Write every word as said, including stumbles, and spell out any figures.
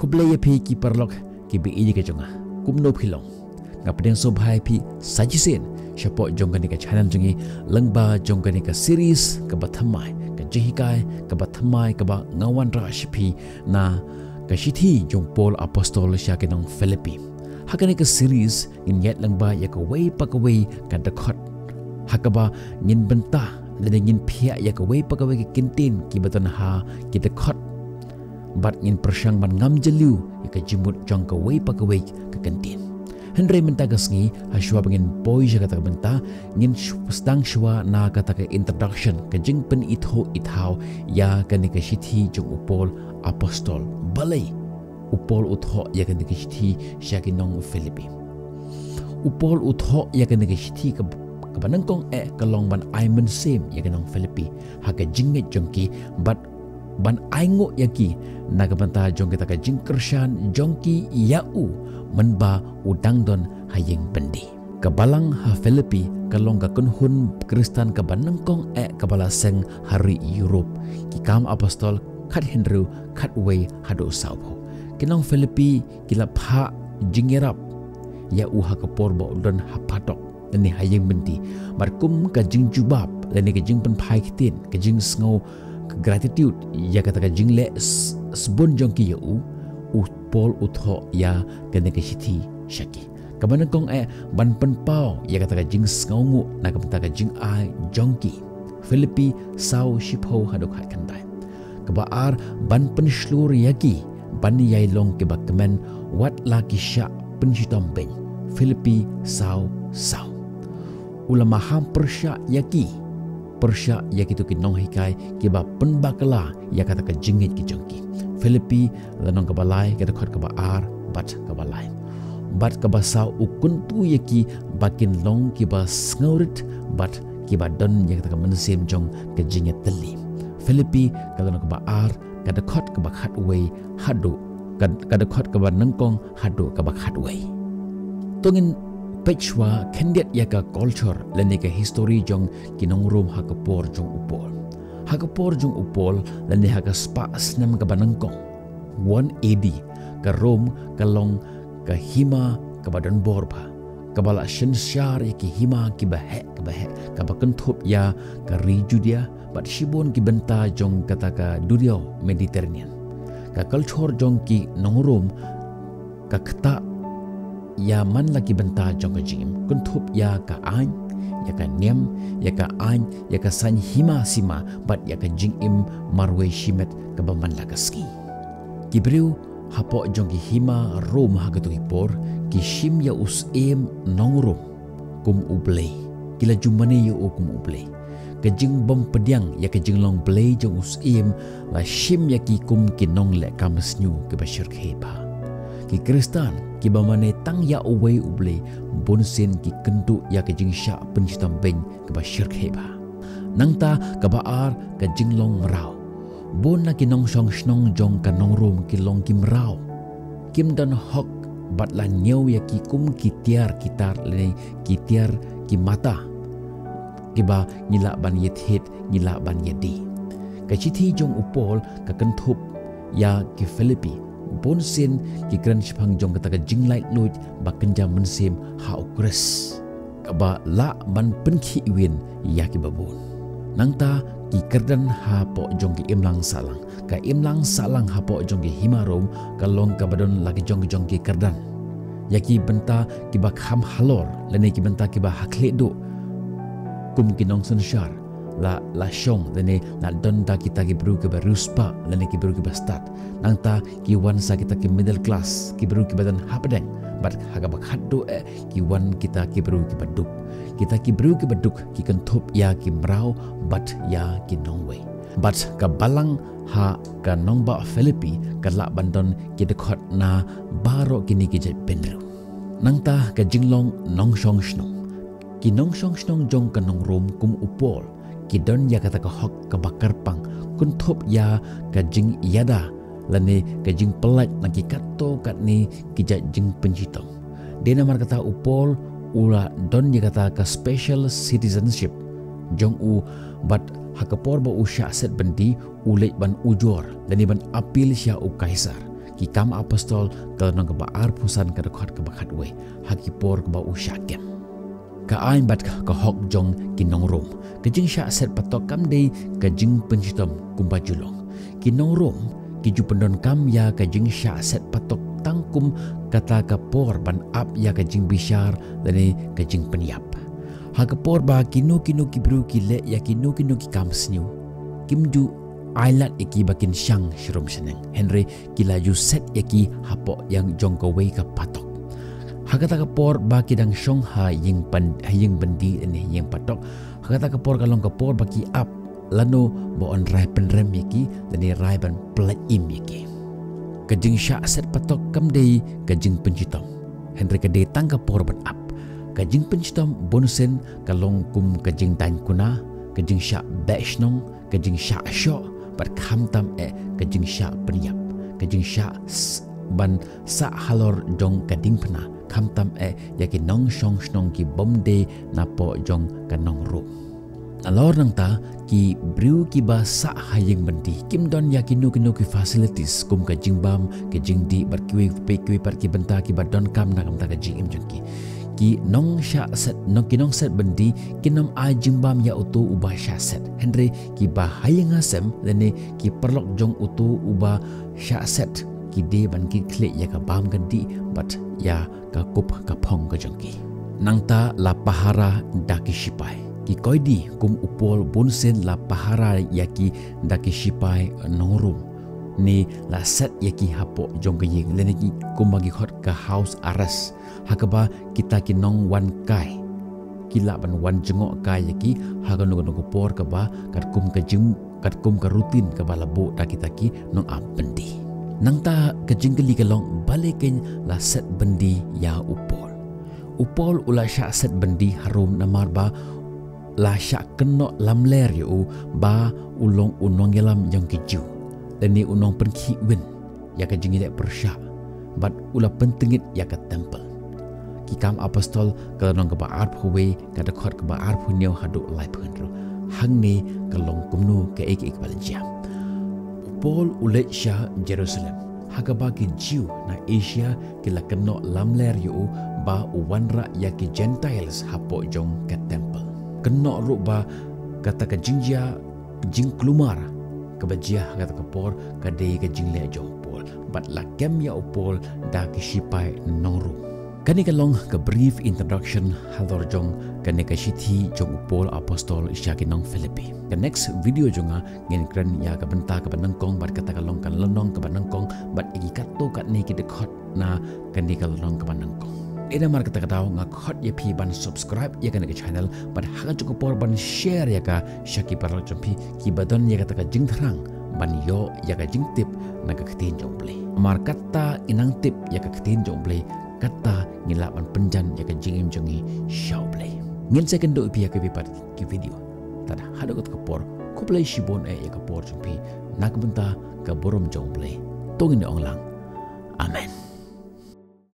Khublei ïa phi ki paralok ki ba ïeit ka jong nga. Kumno phi long? Nga pdiang sngewbha ïa phi sa shisien shapoh jong kane ka channel jong ngi, lyngba jong kane ka series kaba thymmai, ka jinghikai kaba thymmai kaba nga wanrah sha phi na ka shithi jong u Paul Apostol sha ki nong Philippi. Ha kane ka series ngin ïaid lyngba ïa kawei pa kawei ka dkhot, ha kaba ngin bynta lane ngin phiah ïa kawei pa kawei ka kyntien kiba don ha ki dkhot, bad ngin pyrshang ban ngam jylliew ïa ka jingmut jong kawei pa kawei ka kyntien. Hynrei mynta ka sngi, ha shuwa ba ngin poi sha kata ka bynta, ngin shu-, sdang shuwa na kata ka introduction, ka jingpynithuh ithaw ïa kane ka shithi jong u Paul Apostol. Balei u Paul u thoh ïa kane ka shithi sha ki nong Philippi? U Paul u thoh ïa kane ka shithi ka, kaba nyngkong eh ka long ban ai mynsiem ïa ki nong Philippi ha ka jingngeit jong ki, bad ban ainguh ïa ki na ka bynta jong kata ka jingkyrshan jong ki ïa u mynba u dang don ha ïing byndi. Ka balang ha Philippi ka long ka kynhun Khristan kaba nyngkong eh kaba la seng ha ri Europe. Ki Kam Apostol khathynriew, khatwei haduh sawphew. Ki nong Philippi ki la phah jingïarap ïa u ha ka por ba u don ha phatok lane ha ïing byndi. Bad kum ka jingjubab lane ka jingpynphai ktien, ka jingsngew ka gratitude ïa kata ka jingleh s-, sbun jong ki ïa u, u Paul u thoh ïa kane ka shithi sha ki. Kaba nyngkong eh ban pynpaw ïa kata ka jingsngewnguh na ka bynta ka jingai jong ki. Philippi saw, shiphew haduh khatkhyndai. Kaba ar, ban pynshlur ïa ki ban ïai long kiba kmen wat la ki shah pynshitom beiñ. Philippi saw, saw. U la maham pyrshah ïa ki, pyrshah ïa kito ki nonghikai kiba pynbakla ïa kata ka jingngeit ki jong ki. Philippi lynnong kaba lai, ka dkhot kaba ar bad kaba lai. Bad kaba saw, u kyntu ïa ki ba kin long kiba sngewrit bad kiba don ïa kata ka mynsiem jong ka jingïatylli. Philippi ka lynnong kaba ar, ka dkhot kaba khatwei haduh ka, ka dkhot kaba nyngkong haduh kaba khatwei. To ngin peit shuwa khyndiat ïa ka culture lane ka history jong ki nong Rom ha ka por jong u Paul. Ha ka por jong u Paul lane ha ka spah snem kaba nyngkong, one A D, ka Rom ka long ka hima kaba don bor bha, kaba la synshar ïa ki hima kiba heh kiba heh, kaba kynthup ïa ka ri Judea bad shibun ki bynta jong kata ka duriaw Mediterranean. Ka culture jong ki nong Rom ka ktah ïa man la ki bynta jong ka jingim, kynthup ïa ka aiñ, ïa ka niam, ïa ka aiñ, ïa ka saiñ hima sima bad ïa ka jingim marwei shimet kaba man la ka sngi. Ki briew hapoh jong ki hima Rom ha kato ki por ki shim ïa u syiem nong Rom kum u blei. Ki la ju mane ïa u kum u blei. Ka jingbym pdiang ïa ka jinglong blei jong u syiem la shim ïa ki kum ki nongleh kam sniew kiba shyrkhei bha. Ki Khristan kiba mane tang ïa uwei u blei, bunsien ki kynduh ïa ka jingshah pynshitom beiñ kaba shyrkhei bha. Nangta kaba ar, ka jinglong mraw. Bun na ki nongshong shnong jong ka nong Rom ki long ki mraw. Kim don hok bad la ñiew ïa ki kum ki tiar ki tar lane ki tiar ki mata, kiba ngi lah ban ïathied, ngi lah ban ïadie. Ka shithi jong u Paul ka kynthup ïa ki Philippi, bunsien ki kren shaphang jong kata ka jinglaitluid ba kynja mynsiem ha u Khrist, kaba lah ban pynkhih win ïa kiba bun. Nangta ki kyrdan hapoh jong ki imlang sahlang. Ka imlang sahlang hapoh jong ki hima Rom ka long kaba don la ki jong ki jong ki kyrdan. Ïa ki bynta kiba kham halor lane ki bynta kiba ha khlieh duh, kum ki nongsynshar la, la shong lane la don da kita ki briew kiba riewspah lane ki briew kiba stad. Nangta ki wan sa kita ki middle class, ki briew kiba don hapdeng, bad ha kaba khatduh eh ki wan kita ki briew kiba duk. Kita ki briew kiba duk ki kynthup ïa ki mraw bad ïa ki nongwei. Bad ka balang ha ka nongbah Philippi ka lah ban don ki dkhot na baroh kine ki jaitbynriew. Nangta ka jinglong nongshong shnong. Ki nongshong shnong jong ka nong Rom kum u Paul ki don ïa kata ka hok kaba kyrpang, kynthup ïa ka jingïada lane ka jingpyllait na ki katto katne ki jait jingpynshitom. Dei namar kata u Paul u la don ïa kata ka special citizenship jong u, bad ha ka por ba u shah set byndi u leit ban ujor lane ban appeal sha u Kaisar. Ki Kam Apostol ka lynnong kaba arphew san ka dkhot kaba khatwei, ha ki por kaba u shah kem. Ka aiñ bad ka hok jong ki nong Rom. Ka jingshah set patok kam dei ka jingpynshitom kumba ju long. Ki nong Rom ki ju pyndonkam ïa ka jingshah set patok tang kum kata ka por ban ap ïa ka jingbishar lane ka jingpynïap. Ha ka por ba kino kino ki briew ki leh ïa kino kino ki kam sniew, kim ju ailad ïa ki ba kin shang sharum shaneng. Hynrei ki la ju set ïa ki hapoh ïa jong kawei ka patok. Ha kata ka por ba ki dang shong ha ïing pan, ha ïing byndi lane ïing patok. Ha kata ka por ka long ka por ba ki ap lano ba yn rai pynrem ïa ki lane rai ban pyllait im ïa ki. Ka jingshah set patok kam dei ka jingpynshitom. Hynrei ka dei tang ka por ban ap. Ka jingpynshitom bunsien ka long kum ka jingdaiñ kuna, ka jingshah beh shnong, ka jingshah shoh, bad khamtam eh ka jingshah pynïap, ka jingshah s-, ban sah halor jong ka diengphna, khamtam eh ïa ki nongshong shnong ki bym dei napoh jong ka nong Rom. Nalor nangta ki briew kiba sah ha ïing byndi kim don ïa kino kino ki facilities kum ka jingbam, ka jingdih bad kiwei kiwei pat ki bynta kiba donkam na ka bynta ka jingim jong ki. Ki nongshah set, nong, ki nongset byndi kin ym ai jingbam ïa uto uba shah set. Hynrei kiba ha ïing ha sem lane ki paralok jong uto uba shah set ki dei ban kit khlieh ïa ka bam ka dih bad ïa ka kup ka phong ka jong ki. Nangta la pahara da ki shipai. Ki koidi kum u Paul bunsien la pahara ïa ki da ki shipai nong Rom. Ne la set ïa ki hapoh jong ka ïing lane ki kumba ki khot ka house arrest. Ha kaba kita ki nongwan kai ki lah ban wan jngoh kai ïa ki ha kano kano ka por kaba katkum ka jing, katkum ka routine kaba la buh da kita ki nongap byndi. Nangta ka jingkylli ka long balei kein la set byndi ïa u Paul. U Paul u la shah set byndi ha Rom namar ba la shah kynnoh lamler ïa u ba u long u nongïalam jong ki Jiw lane u nongpynkhih win ïa ka jingïaleh pyrshah bad u la pyntngit ïa ka temple. Ki Kam Apostol ka lynnong kaba arphew wei ka dkhot kaba arphew hynñiew haduh laiphew hynriew. Hangne ka long kumno kaei kaei kaba la jia. U Paul u leit sha Jerusalem ha kaba ki Jiw na Asia ki la kynnoh lamler ïa u ba u wanrah ïa ki Gentiles hapoh jong ka temple. Kynnoh ruh ba kata ka jingjia jingkulmar kaba jia ha kata ka por ka dei ka jingleh jong u Paul bad la kem ïa u Paul da ki shipai nong Rom. Kane ka long ka brief introduction halor jong kane ka shithi jong u Paul Apostol sha ki nong Philippi. Ka next video jong nga ngin kren ïa ka bynta kaba nyngkong bad kata ka long ka lynnong kaba nyngkong bad ïa ki katto katne ki dkhot na kane ka lynnong kaba nyngkong. Ïa namar kata ka daw nga khot ïa phi ban subscribe ïa kane ka channel bad ha kajuh ka por ban share ïa ka sha ki paralok jong phi kiba don ïa kata ka jingthrang ban ïoh ïa ka jingtip na ka ktien jong u Blei. Namar kata ngi nang tip ïa ka ktien jong u Blei kata ngi lah ban pynjan ïa ka jingim jong ngi sha u Blei. Ngin sa ïakynduh ïa phi ha kawei pat ki video. Tad haduh kata ka por khublei shibun eh ïa ka por jong phi na ka bynta ka burom jong u Blei. To ngin ong lang. Amen.